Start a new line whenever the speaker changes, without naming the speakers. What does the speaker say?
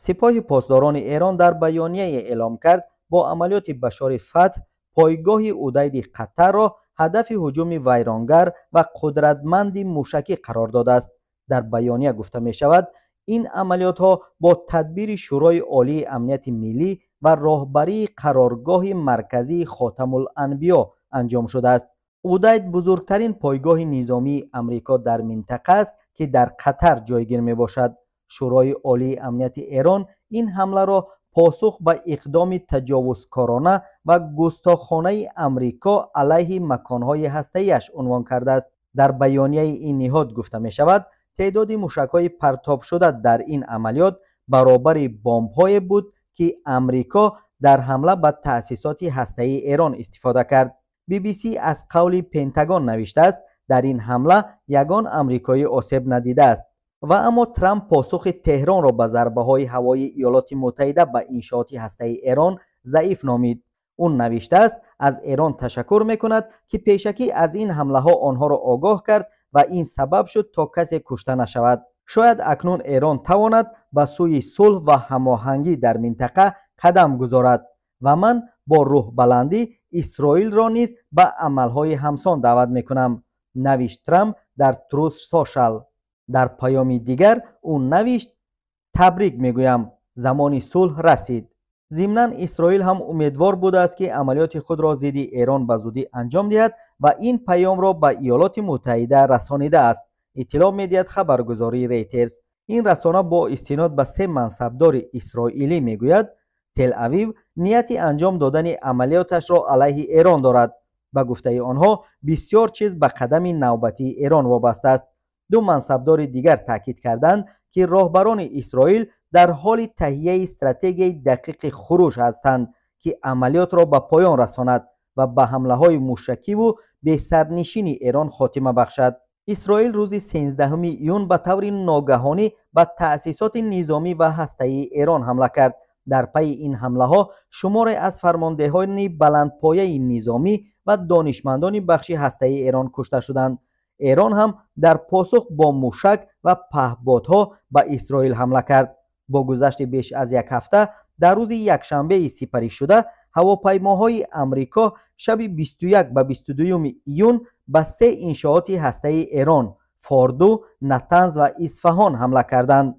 Сипоҳи Посдорони Эрон дар баёнияе эълом кард, бо амалиёти Башори Фатҳ пойгоҳи Удайди Қатарро ҳадафи ҳуҷуми вайронгар ва қудратманди мушакӣ қарор додааст. Дар баёния гуфта мешавад, ин амалиётҳо бо тадбири Шӯрои Олии Амнияти Миллӣ ва роҳбарии қароргоҳи марказии Хотамуланбиё анҷом шудааст. Удайд бузургтарин пойгоҳи низомии Амрико дар минтақа аст, ки дар Қатар ҷойгир мебошад. Шӯрои Олии Амнияти Эрон ин ҳамларо посух ба иқдоми таҷовузкорона ва густохонаи Амрико алайҳи маконҳои ҳастаиаш унвон кардааст. Дар баёнияи ин ниҳод гуфта мешавад, теъдоди мушакҳои партобшуда дар ин амалиёт баробари бомбҳое буд, ки Амрико дар ҳамла ба таъсисоти ҳастаии Эрон истифода кард. Би-би-си аз қавли Пентагон навиштааст, дар ин ҳамла ягон амрикоӣ осеб надидааст. Ва аммо Трамп посухи Теҳронро ба зарбаҳои ҳавоии Иёлоти Муттаҳида ба иншооти ҳастаи Эрон заиф номид. Ӯ навиштааст, аз Эрон ташаккур мекунад, ки пешакӣ аз ин ҳамлаҳо онҳоро огоҳ кард ва ин сабаб шуд, то касе кушта нашавад. Шояд акнун Эрон тавонад ба сӯи сулҳ ва ҳамоҳангӣ дар минтақа қадам гузорад ва ман бо рӯҳбаландӣ Исроилро низ ба амалҳои ҳамсон даъват мекунам, навишт Трамп дар Трус Сошал. Дар паёми дигар ӯ навишт: табрик мегӯям, замони сулҳ расид. Зимнан Исроил ҳам умедвор будааст, ки амалиёти худро зидди Эрон ба зудӣ анҷом диҳад ва ин паёмро ба Иёлоти Муттаҳида расонидааст, иттилоъ медиҳад хабаргузории Рейтерс. Ин расона бо истинод ба се мансабдори исроилӣ мегӯяд, Тел-Авив нияти анҷом додани амалиёташро алайҳи Эрон дорад. Ба гуфтаи онҳо, бисёр чиз ба қадами навбатии Эрон вобаста аст. Ду мансабдори дигар таъкид карданд, ки роҳбарони Исроил дар ҳоли таҳияи стратегияи дақиқи хуруҷ ҳастанд, ки амалиётро ба поён расонад ва ба ҳамлаҳои мушакиву бесарнишини Эрон хотима бахшад. Исроил рӯзи 13 июн ба таври ногаҳонӣ ба таъсисоти низомӣ ва ҳастаии Эрон ҳамла кард. Дар пайи ин ҳамлаҳо шуморе аз фармондеҳони баландпояи низомӣ ва донишмандони бахши ҳастаии Эрон кушта шуданд. Эрон ҳам дар посух бо мушак ва паҳбодҳо ба Исроил ҳамла кард. Бо гузашти беш аз як ҳафта дар рӯзи якшанбеи сипаришуда ҳавопаймоҳои Амрико шаби 21 ба 22 июн ба се иншооти ҳастаии Эрон Форду, Натанз ва Исфаҳон ҳамла карданд.